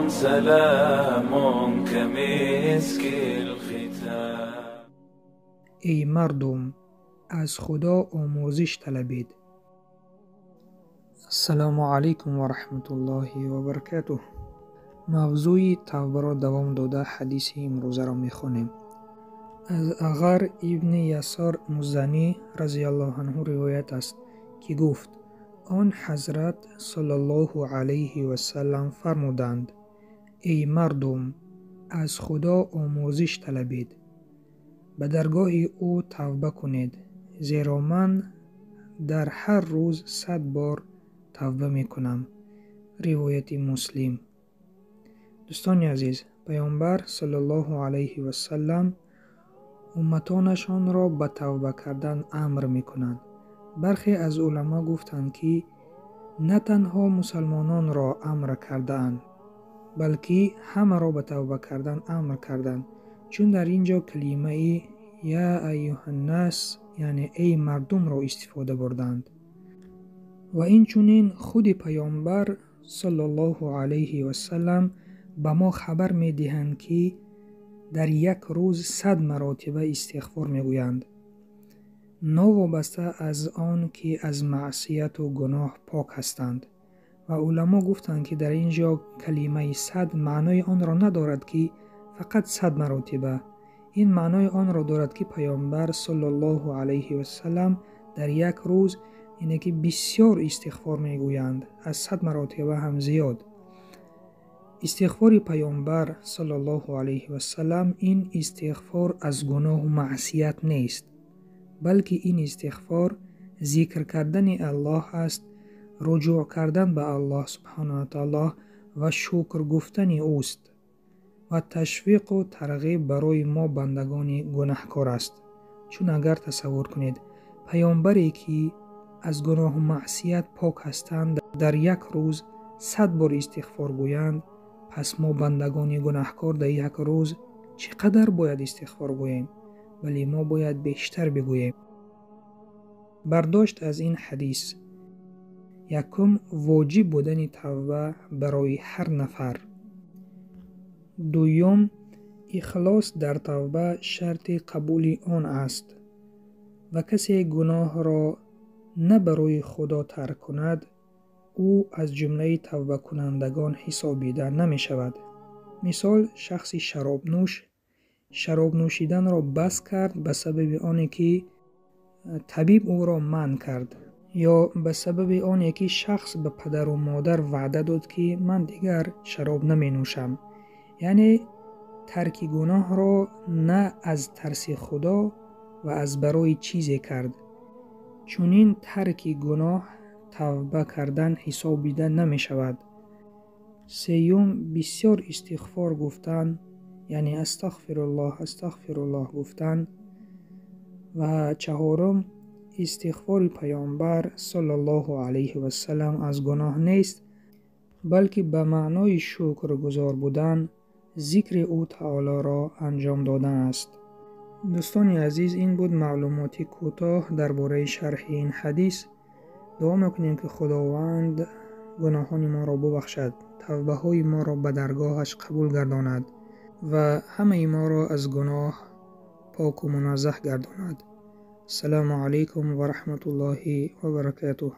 سلام كمسك الختام. Эй мардум, аз Худо омӯзиш талабед. Ассалому алайкум ва раҳматуллоҳи ва баракатуҳ. Мавзӯи тавбаро давом дода, ҳадиси имрӯзаро мехонем. Аз Ағар ибни Ясор Музанӣ разияллоҳу анҳу ривоят аст, ки гуфт: он ҳазрат саллаллоҳу алайҳи васаллам фармуданд: эй мардум, аз Худо омӯзиш талабед, ба даргоҳи ӯ тавба кунед, зеро ман дар ҳар рӯз 100 бор тавба мекунам. Ривояти Муслим. Дӯстони азиз, Паёмбар саллаллоҳу алайҳи васаллам умматонашонро ба тавба кардан амр мекунанд. Бархе аз уламо гуфтанд, ки на танҳо мусалмононро амр кардаанд, балки ҳамаро ба тавба кардан амр карданд, чун дар ин ҷо калимаи я айюҳаннас, яъне эй мардумро истифода бурданд. Ва инчунин худи Паёмбар саллаллоҳу алайҳи васаллам ба мо хабар медиҳанд, ки дар як рӯз 100 маротиба истиғфор мегӯянд, новобаста аз он ки аз маъсияту гуноҳ пок ҳастанд. Ва уламо гуфтанд, ки дар ин ҷо калимаи 100 маънои онро надорад, ки фақат 100 маротиба. Ин маънои онро дорад, ки Паёмбар саллаллоҳу алайҳи васаллам дар як рӯз, яъне ки бисёр истиғфор мегӯянд, аз 100 маротиба ҳам зиёд. Истиғфори Паёмбар саллаллоҳу алайҳи васаллам ин истиғфор аз гуноҳу маъсият нест, балки ин истиғфор зикр кардани Аллоҳ аст, руҷӯъ кардан ба Аллоҳ субҳанаҳу ва таъоло ва шукр гуфтани ӯст ва ташвиқу тарғиб барои мо бандагони гунаҳкор аст. Чун агар тасаввур кунед, паёмбаре ки аз гуноҳу маъсият пок ҳастанд, дар як рӯз 100 бор истиғфор гӯянд, пас мо бандагони гунаҳкор дар як рӯз чӣ қадар бояд истиғфор гӯем? Вале мо бояд бештар бигӯем. Бардошт аз ин ҳадис: якум, воҷиб будани тавба барои ҳар нафар. Дуюм, ихлос дар тавба шарти қабули он аст ва касе гуноҳро на барои Худо тарк кунад, ӯ аз ҷумлаи тавбакунандагон ҳисобида намешавад. Мисол, шахси шаробнӯш шароб нӯшиданро бас кард ба сабаби оне ки табиб ӯро манъ кард, ё ба сабаби оне ки шахс ба падару модар ваъда дод, ки ман дигар шароб наменӯшам. Яъне тарки гуноҳро на аз тарси Худо ва аз барои чизе кард. Чунин тарки гуноҳ тавба кардан ҳисобида намешавад. Сеюм, бисёр истиғфор гуфтан, яъне астағфируллоҳ, астағфируллоҳ гуфтан. Ва чаҳорум, истиғфори Паёмбар саллаллоҳу алайҳи васаллам аз гуноҳ нест, балки ба маънои шукргузор будан, зикри ӯ таолоро анҷом додан аст. Дӯстони азиз, ин буд маълумоти кӯтоҳ дар бораи шарҳи ин ҳадис. Дуо мекунем, ки Худованд гуноҳони моро бубахшад, тавбаҳои моро ба даргоҳаш қабул гардонад ва ҳамаи моро аз гуноҳ поку муназзаҳ гардонад. Ассалому алайкум ва раҳматуллоҳи ва баракатуҳ.